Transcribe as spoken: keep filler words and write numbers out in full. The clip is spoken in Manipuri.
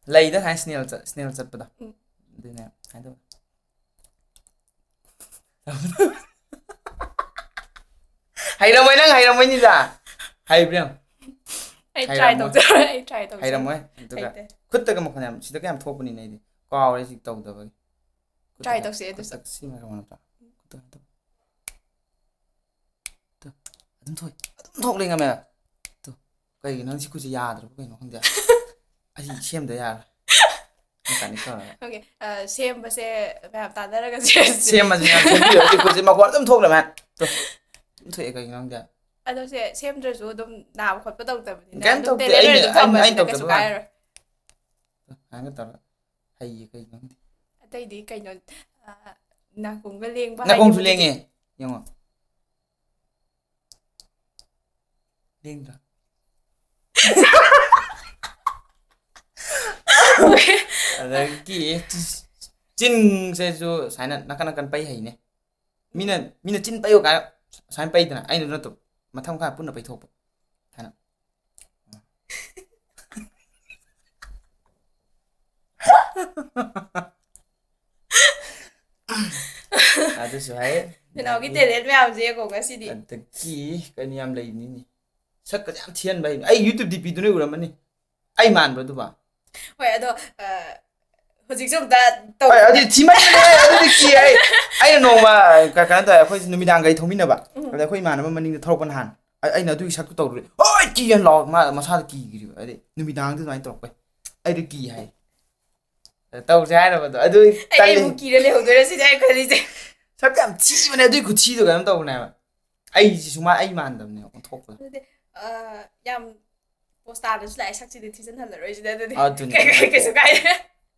ꯂꯩꯗ ꯍꯥꯏ ꯁ꯭ꯅꯦꯜ ꯆꯠ ꯁ꯭ꯅꯦꯜ ꯆꯠꯄꯗꯣ꯫ ꯎꯝ꯫ ꯑꯗꯨꯅꯦ ꯍꯥꯏꯗꯣ꯫ ꯍꯩꯔꯝꯃꯣꯏ, ꯅꯪ ꯍꯩꯔꯝꯃꯣꯏꯅꯤꯗ꯫ ꯍꯩꯕ꯭ꯔꯥ ꯌꯦꯡꯉꯣ꯫ ꯑꯩ ꯇ꯭ꯔꯥꯏ ꯇꯧꯖꯔꯣꯏ ꯑꯩ ꯇ꯭ꯔꯥꯏ ꯇꯧꯖꯔꯣꯏ꯫ ꯍꯩꯔꯝꯃꯣꯏ꯫ ꯑꯗꯨꯒ ꯍꯩꯇꯦ꯫ ꯈꯨꯠꯇꯒ ꯃꯈꯣꯟ ꯌꯥꯝ ꯁꯤꯗꯒ ꯌꯥꯝ ꯊꯣꯛꯄꯅꯤꯅꯦ ꯑꯩꯗꯤ꯫ ꯀꯥꯎꯔꯦ ꯁꯤ ꯇꯧꯗꯕꯒꯤ꯫ ꯇ꯭ꯔꯥꯏ ꯇꯧꯁꯦ ꯑꯗꯨꯁꯨ꯫ ꯈꯨꯠꯇ ꯁꯤ ꯃꯥꯏꯀ꯭ꯔꯣꯐꯣꯟ ꯅꯠꯇ꯭ꯔꯣ? ꯈꯨꯠꯇ ꯑꯗꯨꯝ꯫ ꯇꯨ꯫ ꯑꯗꯨꯝ ꯊꯣꯛꯑꯦ꯫ ꯑꯗꯨꯝ ꯊꯣꯛꯂꯦ ꯉꯝꯃꯦ꯫ ꯇꯨ꯫ ꯀꯩꯒꯤꯅꯣ ꯁꯤ ꯈꯨꯠꯁꯤ ꯌꯥꯗ꯭ꯔꯕ ꯀꯩꯅꯣ ꯈꯪꯗꯦ꯫ ꯑꯩ ꯁꯦꯝꯗ ꯌꯥꯔꯣꯏ꯫ ꯃꯦꯀꯥꯅꯤꯛ ꯇꯧꯔꯒ꯫ ꯑꯣꯀꯦ꯫ ꯑ, ꯁꯦꯝꯕꯁꯦ ꯃꯌꯥꯝ ꯇꯥꯟꯅꯔꯒ ꯁꯦꯝꯁꯦ꯫ ꯁꯦꯝꯃꯁꯤ ꯃꯌꯥꯝ ꯁꯦꯝꯕꯤꯌꯣ꯫ ꯑꯩ ꯈꯨꯠꯁꯤ ꯃꯈꯣꯟ ꯑꯗꯨꯝ ꯊꯣꯛꯂꯦ ꯃꯌꯥꯝ꯫ ꯇꯨ꯫ ꯑꯗꯨꯝ ꯊꯣꯛꯑꯦ ꯀꯩꯒꯤꯅꯣ ꯈꯪꯗꯦ꯫ ꯑꯗꯣ ꯁꯦ ꯁꯦꯝꯗ꯭ꯔꯁꯨ ꯑꯗꯨꯝ ꯅꯥꯕ ꯈꯣꯠꯄ ꯇꯧꯗꯕꯅꯤꯅ ꯀꯩꯝ ꯑꯗꯨꯝ ꯇꯧꯗꯦ꯫ ꯇꯦꯂꯦꯟ ꯑꯩꯅ- ꯑꯣꯏꯅ ꯑꯗꯨꯝ ꯑꯩꯅ- ꯊꯝꯕꯁꯤꯅ ꯑꯩꯅ ꯀꯩꯁꯨ ꯇꯧꯗꯕ ꯋꯥꯅꯤ꯫ ꯀꯥꯏꯔꯣꯏ꯫ ꯍꯥꯏꯅ ꯇꯧꯔ ꯍꯩꯌꯦ ꯀꯩꯒꯤꯅꯣ ꯈꯪꯗꯦ꯫ ꯑꯇꯩꯗꯤ ꯀꯩꯅꯣ, ꯑ, ꯅꯥꯀꯣꯡꯒ ꯂꯦꯡꯕ ꯅꯥꯀꯣꯡꯁꯨ ꯍꯥꯏꯅꯕꯗꯨꯗꯤ꯫ ꯂꯦꯡꯉꯦ꯫ ꯌꯦꯡꯉꯣ꯫ ꯂꯦꯡꯗ꯭ꯔꯥ? ꯑꯗꯒꯤ ꯆꯤꯟꯁꯦꯁꯨ ꯁꯨꯃꯥꯏꯅ ꯅꯥꯀꯟ ꯅꯥꯀꯟ ꯄꯩ ꯍꯩꯅꯦ꯫ ꯃꯤꯅ ꯃꯤꯅ ꯆꯤꯟ ꯄꯩꯌꯨ ꯀꯥꯏꯅ ꯁꯨꯃꯥꯏꯅ ꯄꯩꯗꯅ, ꯑꯩꯅ ꯅꯠꯇꯕ ꯃꯊꯪ ꯃꯈꯥ ꯄꯨꯟꯅ ꯄꯩꯊꯣꯛꯄ ꯍꯥꯏꯅ꯫ ꯑꯗꯨꯁꯨ ꯍꯥꯏ꯫ ꯅꯅꯥꯎꯒꯤ ꯇꯦꯂꯦꯟ ꯃꯌꯥꯝꯁꯦ ꯌꯦꯡꯉꯣ ꯉꯁꯤꯗꯤ꯫ ꯑꯗꯒꯤ ꯀꯩꯅꯣ ꯌꯥꯝ ꯂꯩꯅꯤꯅꯦ꯫ ꯁꯛꯀꯁꯦ ꯌꯥꯝ ꯊꯤꯍꯟꯕ ꯍꯩ꯫ ꯑꯩ ꯌꯨꯇ꯭ꯌꯨꯕ ꯗꯤ ꯄꯤꯗꯨꯅ ꯎꯔꯝꯃꯅꯤ꯫ ꯑꯩ ꯃꯥꯟꯕ꯭ꯔꯣ ꯑꯗꯨꯕꯣ? ꯍꯣꯏ, ꯑꯗꯣ, ꯑ, ꯍꯧꯖꯤꯛꯁꯨ ꯑꯝꯇ ꯇꯧ꯫ ꯍꯣꯏ, ꯑꯗꯨꯗꯤ ꯊꯤꯃꯟꯕꯅꯦ, ꯑꯗꯨꯗꯤ ꯀꯤ ꯑꯩ꯫ ꯑꯩꯅ ꯅꯣꯡꯃ ꯀ- ꯀꯩꯅꯣ ꯇꯧꯋꯦ, ꯑꯩꯈꯣꯏ ꯅꯨꯃꯤꯗꯥꯡ ꯒꯥꯔꯤ ꯊꯧꯃꯤꯟꯅꯕ꯫ ꯎꯝ꯫ ꯑꯗ ꯑꯩꯈꯣꯏ ꯏꯃꯥꯟꯅꯕ ꯃꯅꯤꯡꯗ ꯊꯧꯔꯛꯄ ꯅꯍꯥꯟ꯫ ꯑ- ꯑꯩꯅ ꯑꯗꯨꯒꯤ ꯁꯛꯇꯨ ꯇꯧꯔꯨꯔꯦ꯫ "ꯍꯣꯏ, ꯀꯤꯌꯦ ꯂꯥꯎ", ꯃꯥ ꯃꯁꯥꯗ ꯀꯤꯈ꯭ꯔꯤꯕ꯫ ꯍꯥꯏꯗꯤ ꯅꯨꯃꯤꯗꯥꯡꯗ ꯑꯗꯨꯃꯥꯏꯅ ꯇꯧꯔꯛꯄꯩ꯫ ꯑꯩꯗꯣ ꯀꯤ ꯍꯥꯏ꯫ ꯑꯗ ꯇꯧꯁꯦ ꯍꯥꯏꯔꯕꯗꯣ꯫ ꯑꯗꯨ ꯑꯩ ꯇꯜꯂꯤ꯫ ꯑꯩꯕꯨ ꯀꯤꯔ ꯂꯩꯍꯧꯗꯣꯏꯔꯥ ꯁꯤꯅꯦ ꯑꯩ ꯈꯜꯂꯤꯁꯦ꯫ ꯁꯛ ꯌꯥꯝ ꯊꯤꯕꯅꯦ, ꯑꯗꯨꯒꯤ ꯈꯨꯊꯤꯗꯣ ꯀꯩꯅꯣ ꯇꯧꯕꯅꯦꯕ꯫ ꯑꯩꯁꯤ ꯁꯨꯃꯥꯏ ꯑꯩ ꯃꯥꯟꯗꯕꯅꯦ ꯑꯣꯟꯊꯣꯛꯄꯗ꯫ ꯑꯗꯨꯗꯤ, ꯑ, ꯌꯥꯝ ꯄꯣꯁ ꯇꯥꯗꯁꯨ ꯂꯥꯛꯑꯦ, ꯁꯛꯁꯤꯗꯤ ꯊꯤꯖꯤꯟꯍꯜꯂꯔꯣꯏꯁꯤꯗ ꯑꯗꯨꯗꯤ꯫ ꯑꯗꯨꯅꯦ, ꯀꯩ- ꯀꯩ- ꯀꯩꯁꯨ ꯀꯥꯏꯗꯦ꯫